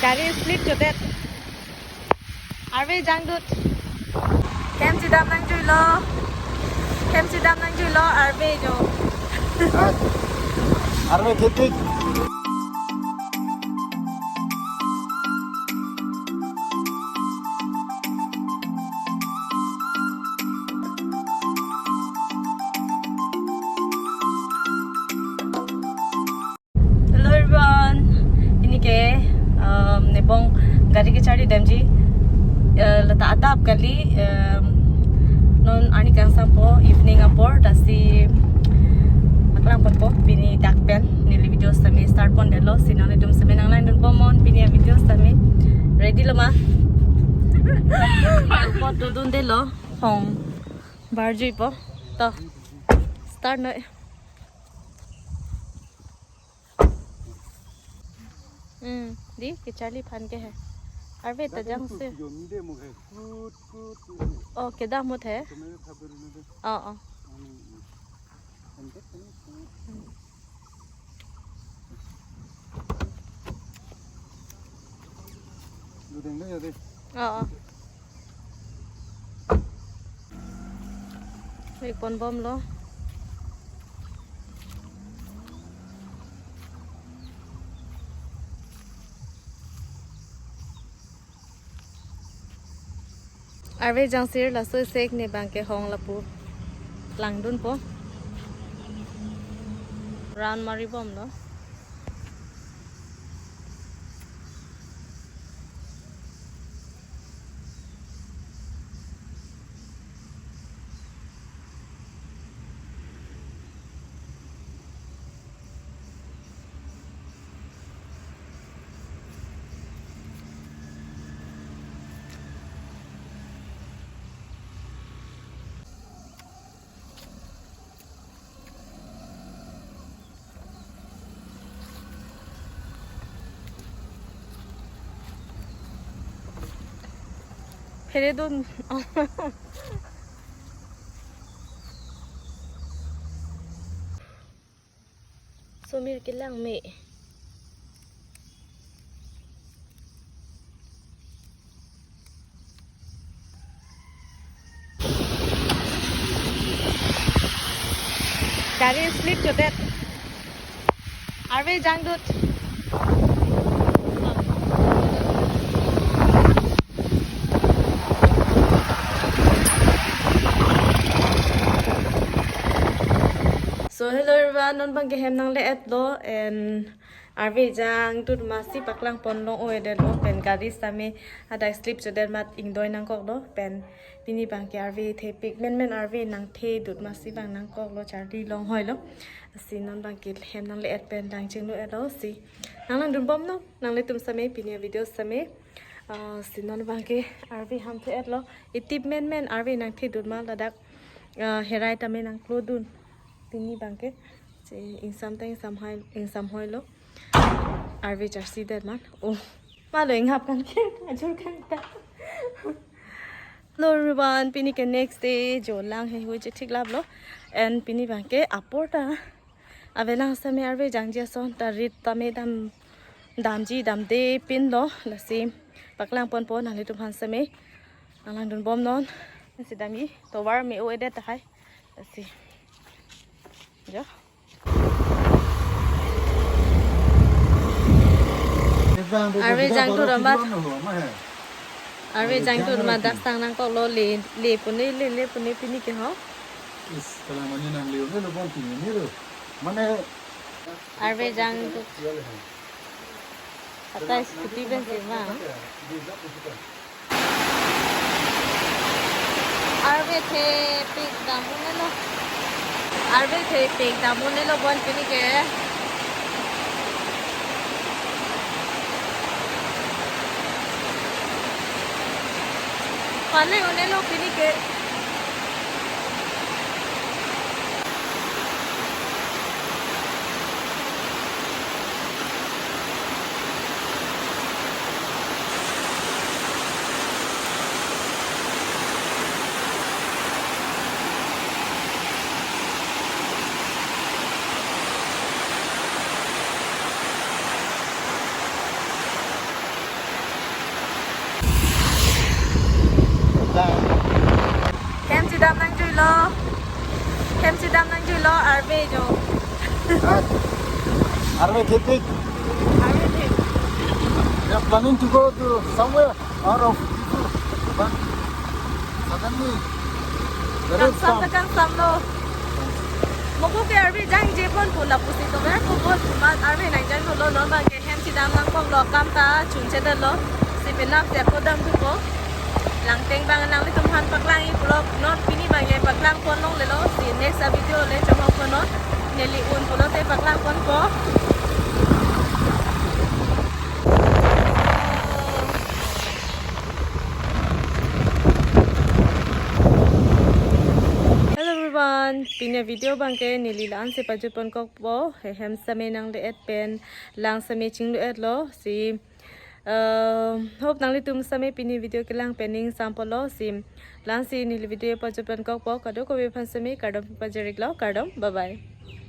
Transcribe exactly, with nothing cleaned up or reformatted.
Gari slip chodet. Arve jangdut. Hem chedam nangjuilo. Hem chedam nangjuilo, arve jo. Arve khitik. Hello everyone. Pini ke, um, nepong gari kecharli damji. Eh, lata adap kali, um, non arni kangsam po, evening apor, lasi paklang ponpo pini dak pen neli video sitame start pondetlo, si nanglitum sitame nanglangdunbomnon pini avideo sitame. Ready lo ma? Pot dodundetlo, hong barjuipo. To, start noi. Hmm, di, kecharli aphan ke he. Arve ta jangsi. Oh, kedam ahut he. Oh, oh. Oh, oh. Vek ponbomlo. Arve jangsir, laso sek ne bang ke hong lapu langdunpo. Round maribomlo. Pheredun. Somir kelang me. Gari slip chodet. Arve jangdut. So hello everyone, non bang ke hem nangle-etlo and arve jangdut masi paklang pon long-o-edetlo pen gari sitame hadak slip chodet amat ingdoi nangkoklo pen pini bang ke arve thepik menmen arve nangthedut masi bang nangkoklo, charli long hoilo. Si non bang ke hem nangle-et pen dang chinglu-etlo, si nanglangdunbomnon nanglitum sitame pini avideo sitame. Ah, si non bang ke arve hamthe-etlo, itip menmen arve nangthedut ma ladak, ah, herai tame nangklodun. Pini bang ke, si ingsam ta ingsam hoi, ingsam hoilo. Arve charsidet man. Oh, malo inghap kan ke, ajur kan ta. Hello everyone, pini ke next day, jo lang he hui je thik laplo. And pini bang ke apor ta avelang sitame arve jangji ason ta rit tame dam, damji damde pinlo, lasi paklang ponpo nanglitum aphan sitame. Nanglangdunbomnon. Si damji tovar me-o-edet tahai. Lasi. Jo. Arve jangdut amat. Arve jangdut amat dak sang nangkoklo, le, le pune, le, le pune pini ke ho. Is, kalang mane nangle-onelo bon pini ni lo. Mane arve jangdut. Ata scooty pen si ma. Arve thepik dam unelo. Arve thepik dam unelo bon pini ke. Pane unelo pini ke. Dam nangjuilo. Hem si dam nangjuilo, arve jo. Arve thepik. Arve thepik. We are planning to go to somewhere out of Diphu, but suddenly the rain Kangsam ta come. kangsamlo. Moko ke arve jangje pon pu lapusi to me ko bos ma arve nangjanglo, non abang ke hem si dam nangkoklo, kam ta chunchedetlo. Si penap si ako damthupo. Langteng abang nanglitum aphan paklangji pulo, non pini abang le paklang pon longlelo. Si next a video le chonghong ponnon. Neli un pulote paklang ponpo. Hello everyone, pini a video abang ke neli la-an si pajut ponkokpo, he hem sitame nangle-et pen lang sitame chinglu-etlo. Si uh, hope nanglitum sitame pini video kelang pen ning sampolo. Si la-an si neli video pajut ponkokpo, kadokave aphan sitame kardom pajir-iklo, kardom, bye bye.